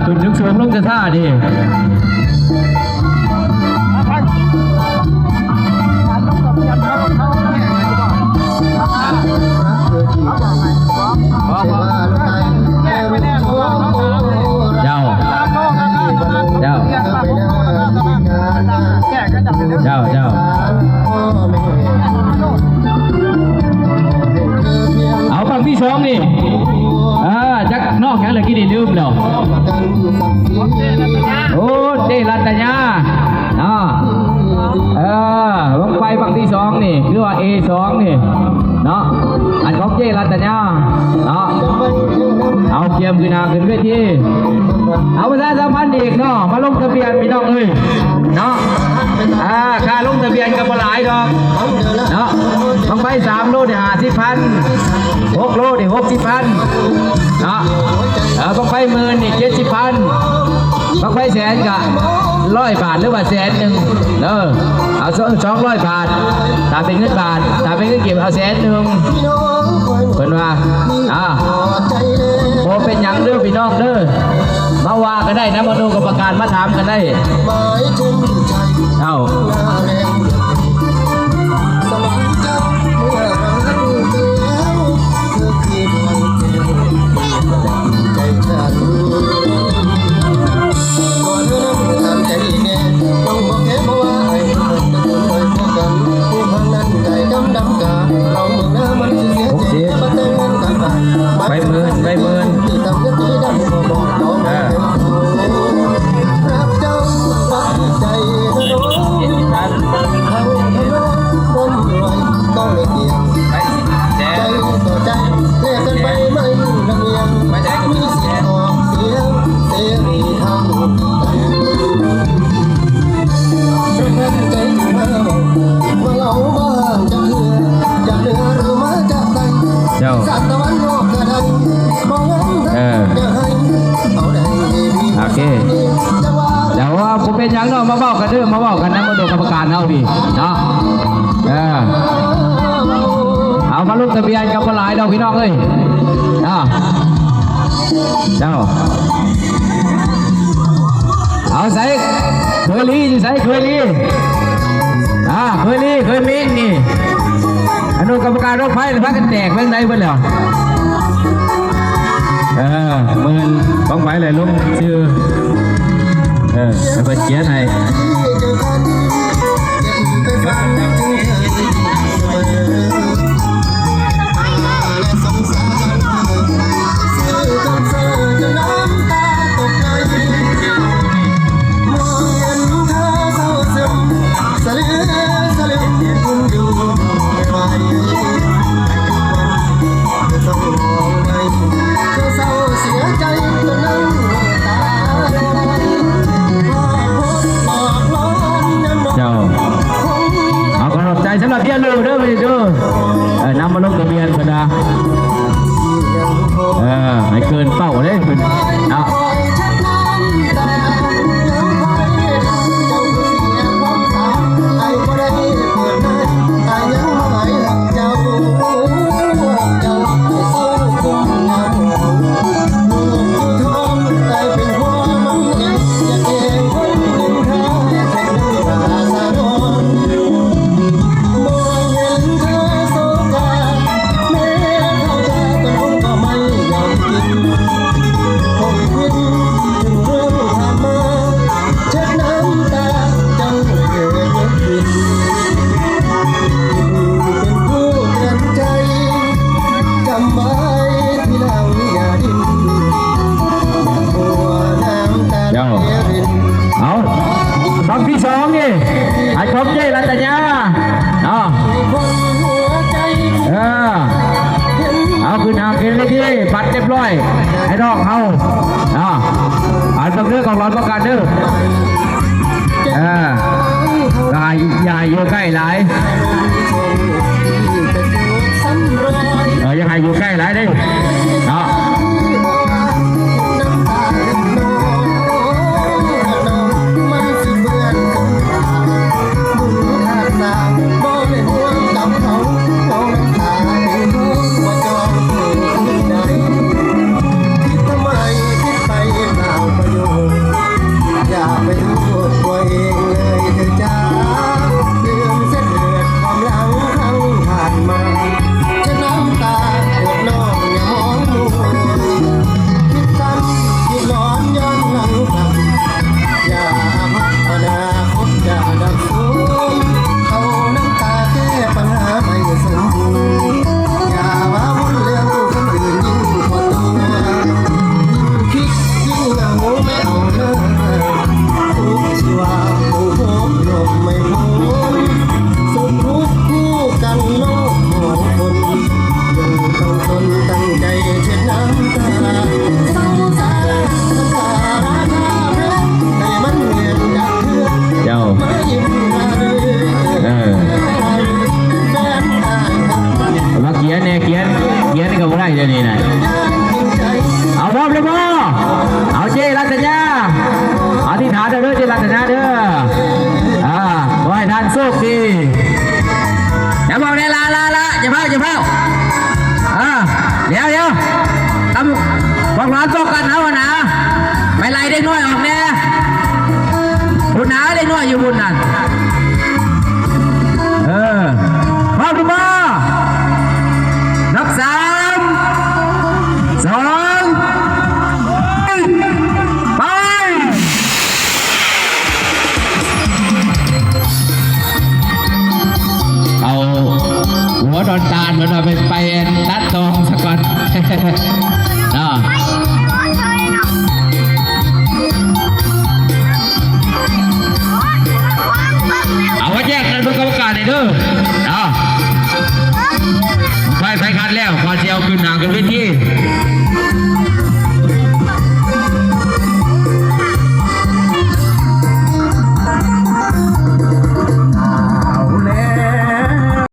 ຂຶ້ນສູງໆ ລົງຊ້າໆ ເດ້. ເຈົ້າ ເຈົ້າ ເຈົ້າ ເຈົ້າ ເອົາ ບັ້ງທີສອງນີ້ ເອີ ຈັກ ນ້ອງຫຍັງລະ ກີ້ນີ້ລືມແລ້ວ. ໂອ້ ເຈ້ລັດຕະຍາເນາະ. ເອີ ລົງໄປບັ້ງທີສອງນີ້ ຫຼືວ່າ ເອສອງນີ້ເນາະ. ອັນຂອງເຈ້ລັດຕະຍາເນາະ. ເອົາ ກຽມຂຶ້ນໜ້າຂຶ້ນເວທີ. ເອົາ ປະຊາສຳພັນອີກເນາະ ມາລົງທະບຽນພີ່ນ້ອງເອີຍເນາະ. ອ່າ ຄ່າລົງທະບຽນກໍບໍ່ຫຼາຍດອກເນາະ. ບັ້ງໄຟສາມໂລນີ້ຫ້າສິບພັນ ຫົກໂລນີ້ຫົກສິບພັນເນາະ. ເອີ ບັ້ງໄຟໝື່ນນີ້ເຈັດສິບພັນ ບັ້ງໄຟແສນກໍຮ້ອຍບາດ ຫຼືວ່າແສນໜຶ່ງເດີ. ເອົາສອງ ສອງຮ້ອຍບາດ ຖ້າເປັນເງິນບາດ ຖ້າເປັນເງິນກີບເອົາແສນໜຶ່ງ. ເພິ່ນວ່າ ອ່າ ບໍ່ເປັນຫຍັງເດີພີ່ນ້ອງເດີ ມາວ່າກັນໄດ້ນຳອະນຸກຳມະການ ມາຖາມກັນໄດ້. ເອົາ ຫົກສິບ ໄປໝື່ນ ໄປໝື່ນ ເອີ ເຈົ້າ ເອີ ໂອເຄ ແຕ່ວ່າບໍ່ເປັນຫຍັງເນາະ ມາເວົ້າກັນເດີ ມາເວົ້າກັນນຳອະນຸກຳມະການເຮົາພີ້ເນາະ. ເອີ ເອົາ ມາລົງທະບຽນກັນບໍ່ຫຼາຍດອກພີ່ນ້ອງເອີຍເນາະ. ເຈົ້າ ເອົາ ໃສ ເຄີຍລີຢູ່ໃສ ເຄີຍລີ ອ່າ ເຄີຍລີ ເຄີຍມິນນີ້ ອະນຸກຳມະການລົດໄຟ ພາກັນແຕກເບິ່ງໃດເບິດແລ້ວ. ເອີ ໝື່ນ ຂອງໃຜແຫຼະ ລົງຊື່ ເອີ ໃຫ້ເພິ່ນຂຽນໃຫ້. ເຈົ້າ ເອົາ ຂອບໃຈສຳລັບເພຍເລີເດີ ເດີ ເອີ ນຳມາລົງທະບຽນເພິ່ນນະ ເອີ ໃຫ້ເກີນເປົ້າເດ້ເພິ່ນເນາະ. ເຈົ້າ ເອົາ ບັ້ງທີສອງນີ້ ໃຫ້ຂອບໃຈລັດຕະຍາເນາະ. ເອີ ເອົາ ຂຶ້ນຫາເຄນເວທີ ບັດຮຽບຮ້ອຍ ໃຫ້ນ້ອງເຮົາເນາະ. ອັນເບິ່ງເດີ ຂອງຫຼອນປະກາດເດີ ເອີ ຢ່າ ຢ່າຢູ່ໃກ້ຫຼາຍ ເອີ ຢ່າໃຫ້ຢູ່ໃກ້ຫຼາຍເດ້ເນາະ. ເ ເດີ ເອົາ ໄຟ ໄຟຂັດແລ້ວ ຂ້ອຍຊິເອົາຂຶ້ນໜ້າຂຶ້ນເວທີ.